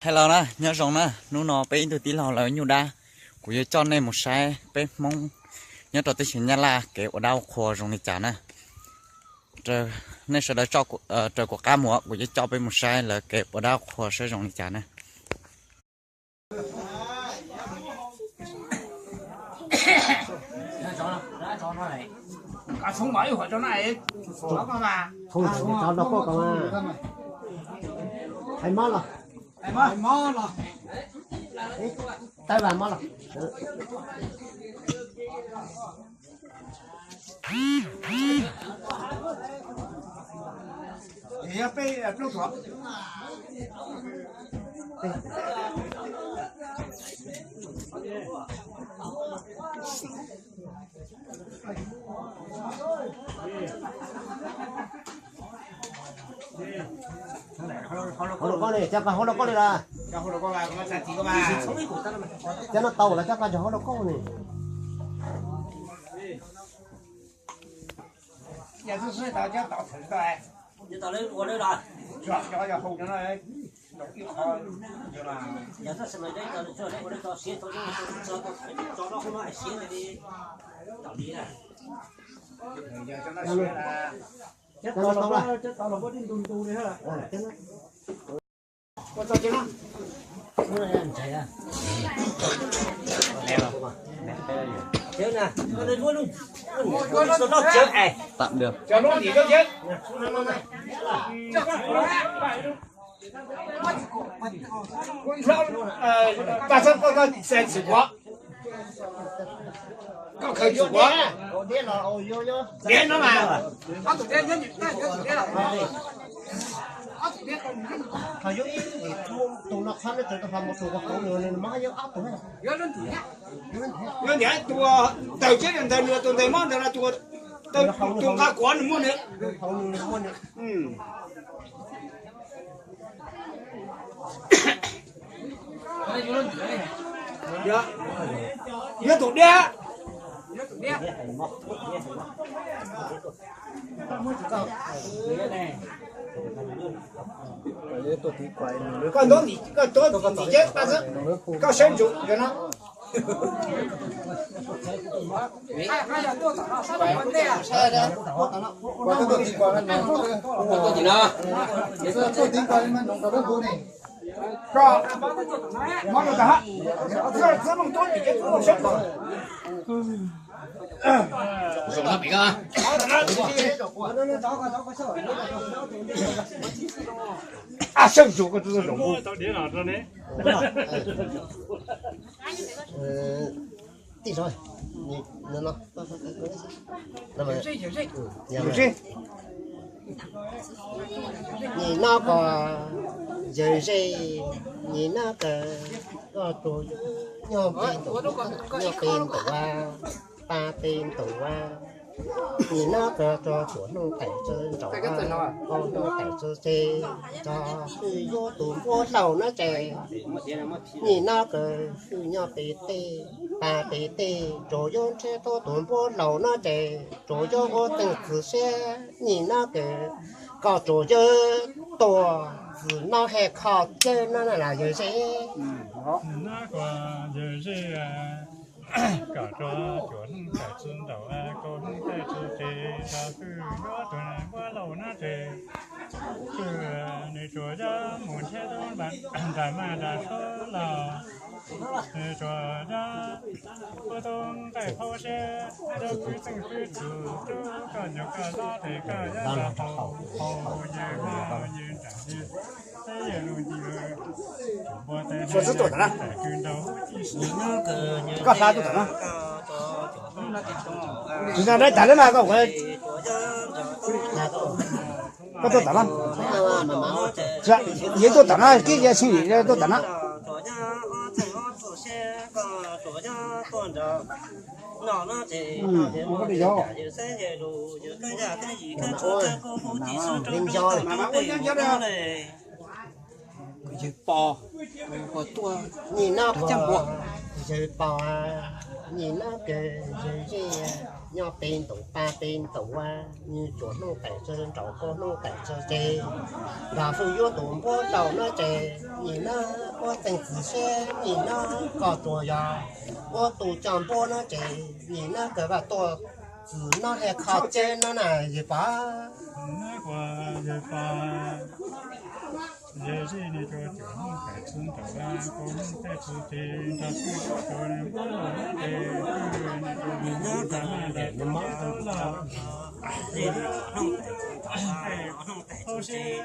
Hello na, nyob zoo na, hnub no peb ib tug tij laug lawv nyuj dab, kuv yuav coj nej mus saib peb Hmoob nyob rau teb chaws Nyab Laj kev ua dab ua qhua zoo li cas na. Nej sawv daws raws kuv qab mus, kuv yuav coj peb mus saib lawv kev ua dab ua qhua saib zoo li cas na. Hauv los koj li, cov qas hauv los koj li las. Cov no tau las cov qas cov hauv los koj li. Koj khaws tsum ua diab no mas. Tus no qhov no tseem tus hauv mus tus hauv nws mas yog ob tug. Yog niam tus ntawm tsheb ntawd nws tus ntawd mob ntawd no tus nqa kuav nws muaj nws. Yog tus diab. Koj ntaub ntim, koj ntaub ntim ceb, koj saib ntsum no. Nim no koj yawg zej, nim no koj tsuas nyob pem ntug, nyob pem ntug a, pab pem ntug a. Nim no koj tso tuam hnub taim txwv nraud a, pab hnub taim txwv tsev, tso hwj yuav tus npua laus no ces. Nim no koj hwj nyob pem teb, pab pem teb, tsuas yuav nrhiav tau tus npua laus no ces, tsuas yuav ua teej txwv siab. Nim no koj, koj tsuas yuav tuag txwv no he kho cawg no na yawg zej. Nim no koj yawg zej, koj tso tuam hnub taim txwv nraud a, pab hnub taim txwv tsev, tso hwj yuav tus npua laus no ces, hwj nws tsuas yuav mus nrhiav tau nram maj nram suav los, nws tsuas yuav ua tau nqaij phauj siab, yuav pw txeej pw txus rau koj nyuam koj hlob ces koj yuav nrog haus, haus yawg hmo yawg nram yawg teb yawg lub nti lawm. Koj hla tuaj tom no. Tus no dab tas lawm mas koj, koj tuaj tom no. Yog tuaj tom no, kib ya sib tuaj tom no. Yawg pos, nim no yawg pos, nim no koj yawg zej. nyob pem ntaus pa pem ntaus ua, nws tsuas hnub tais tsawg nraud, koj hnub tais tsawg tseg. Nrog hwj yuav tus npuab laus no ces, nim no ua teeg txim siab, nim no koj tsuas yog ua tus coj npuab no ces, nim no kawg vaj tuaj txim no he kho tseg no na yawg Pov. Yawg Pov, yawg Zeb nws tsuas tsuas hnub tais tsawg nraud, koj hnub tais tsawg tseg, nrog hwj yuav tus npuab laus no ces, hwj nws tsuas mus nram maj nram suab los, Zeb nws tsuas hnub tais tsawg nraud, koj hnub tais tsawg tseg.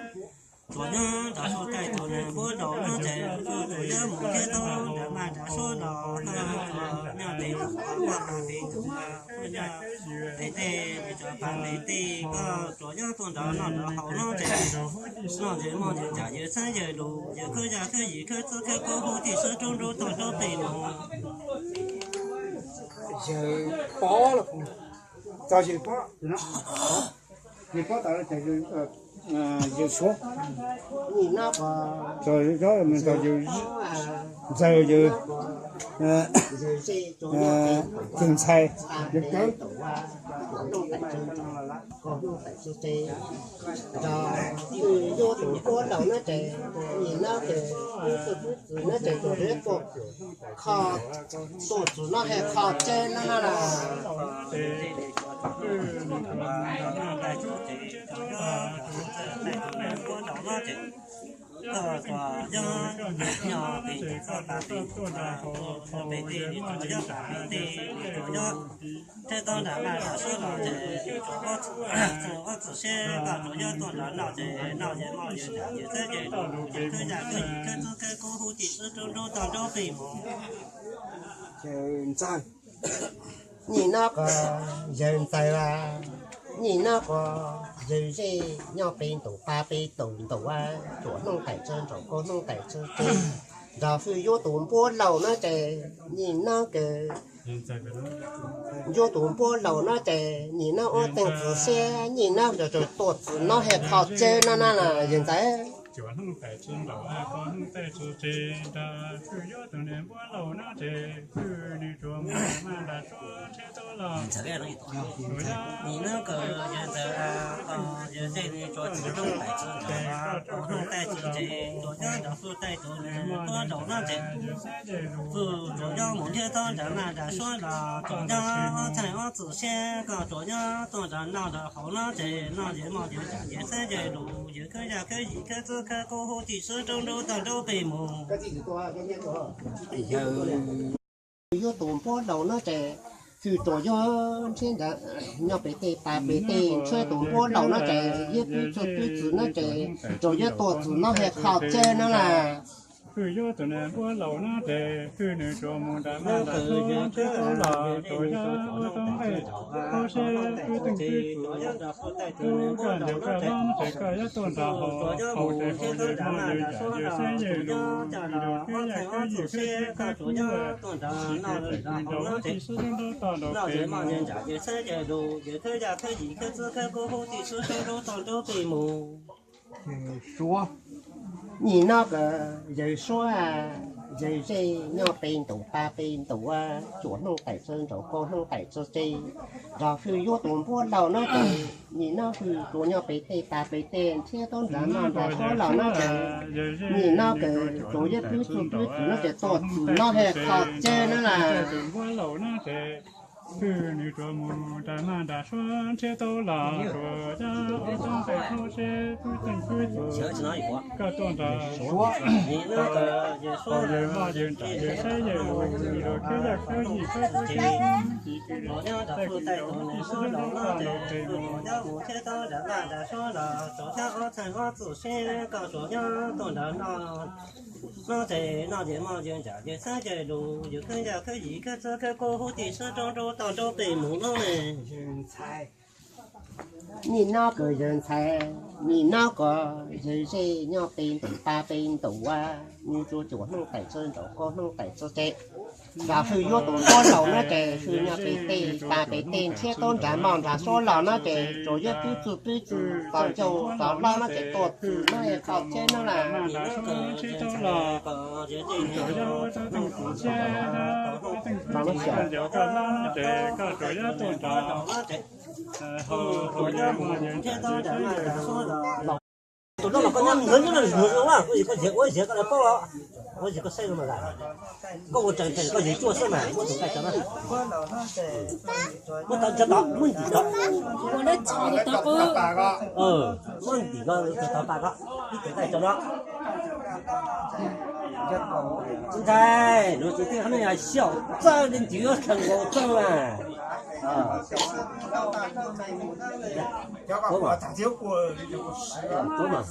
Tsuas nyob nrog hwj tais tus npuab laus no ces, tsuas nyob mus thiab tau nram maj nram suab los, koj nyob pem ntaus pa pem ntaus ua, koj nyob pem tej, nws tsuas pa pem tej, koj tsuas nyob tuaj nrog noj nrog haus no ces, noj ces moj ces tsam yawg xeeb yawg lus, yawg khwb zaj khwb yim khwb txwb khwb kub hub tij swb rub nrub tog rub plig mus. Yawg Pov los, txog yawg Pov, yawg Pov tas los ces yawg Suav, txog yawg Ntxawg, yawg Ntxhais, yawg Kawv. Nrog hwj yuav tus npuab laus no ces, nim no ces hwj txwv hwj txwv no ces tsuas yog tuaj kho, tuaj txim no he kho tseg no na. Koj tsuas nyob nyob pem toj pa pem, pem tej, nws tsuas nyob pem tej, nws tsuas nyob thiab tau nram maj nram suab los ces, tsuas ob txim siab, koj tsuas nyob tuaj nrog noj ces, noj ces moj ces tsam yawg xeeb yawg lus, yawg khwb zaj khwb yim khwb txwb khwb kub hub tij swb rub nrub tog rub plig mus. Nim no koj yawg Ntxawg, nim no koj yawg Zeb nyob pem ntaus pa pem ntaus ntaus ua, tsuas hnub tais tsawg nraud, koj hnub tais tsawg tseg, nrog hwj yuav tus npuab laus no ces, nim no kawg yuav tus npuab laus no ces, nim no ua teeg txim siab, nim no tsuas tuaj txim no he kho tseg no na yawg Ntxawg. Tsuas hnub tais tsawg nraud, koj hnub tais tsawg tseg, nrog hwj yuav tus npuab laus no ces, hwj nws tsuas mus nram maj nram suab nrhiav tau los, nim no koj yawg Ntxawg, koj yawg Zeb nws tsuas txim hnub tais tsawg nraud, koj hnub tais tsawg tseg, tsuas nyob nrog hwj tais tus npuab laus no ces, hwj tsuas nyob mus nrhiav tau nram maj nram suab los, tsuas nyob ob txhais ob txim siab, koj tsuas nyob tuaj nrog noj nrog haus no ces, noj ces moj ces tsam yawg xeeb yawg lus, yawg khwb zaj khwb yim khwb txwb khwb kub hub tij swb rub nrub tog rub plig mus. Yawg yuav tus npuab laus no ces, hwj tsuas yog nrhiav nrad nyob pem tej tas pem tej ntshiab tus npuab laus no ces, yog twb txug twb txwm no ces, tsuas yog tuaj txim no he kho tseg no na. Hwj yuav tus npuab laus no ces, hwj nws tsuas mus nram maj nram suab nrhiav tau los, tsuas yog ua tau nqaij tau siab, twb teeg twb txwm, tub koj ncaws koj hlob ces koj yuav tuaj nrog haus, haus ces haus yawg moj yawg ntsam yawg xeeb yawg lus, yawg khwb zaj khwb yim khwb txwb khwb kub, tsis pem txwm nraud tsis xwb tub nraud toj nraud pem mus. Yawg xeeb yawg lus, yawg khwb zaj khwb yim khwb txwb khwb kub hub tij swb rub nrub tog rub plig mus. Suav, nim no koj yawg Suav, yawg Zeb nyob pem ntaus pa pem ntaus ua, tsuas hnub tais tsawg nraud, koj hnub tais tsawg tseg, nrog hwj yuav tus npuab laus no ces, nim no hwj tsuas nyob pem tej tas pem tej nrhiav tau nram maj nram suab los no ces, nim no koj tsuas yog twb txug twb txwm no ces tuaj txim no he kho tseg no na. Hwj nws tsuas mus nram maj nram suab nrhiav tau los, tsuas yog ua tau nqaij tau siab, twb teeg twb txwm, koj tuaj nrog haus yawg moj yawg ntsam yawg xeeb yawg lus, yawg khwb zaj khwb yim khwb txwb khwb kub, tsis pem txwm nraud tsis xwb tub nraud toj nraud pem mus. Noj ces noj ces moj yawg ntsam yawg xeeb yawg lus, yawg khwb zaj khwb yim khwb txwb khwb kub hub tij swb rub nrub tog rub plig mus no ne. Nim no koj yawg Ntxhais, Nim no koj yawg zej nyob pem ntuj, pa pem ntuj ua, nws tsuas cuam hnub tais txog nraum, kaum hnub tais txog tsev. Nram hwj yuav tus suab laus no ces hwj nyob pem tej, pa pem tej, nrhiav tub nrag mos nrag suab laus no ces tsuas yuav pib txug pib txug, tos ncauj tos hlob no ces tuaj txug no, qhov tsheb no las. Tus no los koj nyob nyob nyob nyob, koj yawg ua ziav koj lawv paub los, ua ziav koj saib zoo mas, koj ua tseem tseem koj yawg cuaj xwb mas muaj tus nqaij tso na. Muab tod ntsawg tod, muab ntim tod. Muab ntim ko, tod pa ko, ib tus nqaij tso no. Ntxhais, luag tus tij hab ne yog xyaum txawj li ntawd yuav khaws nkaus txawj mas.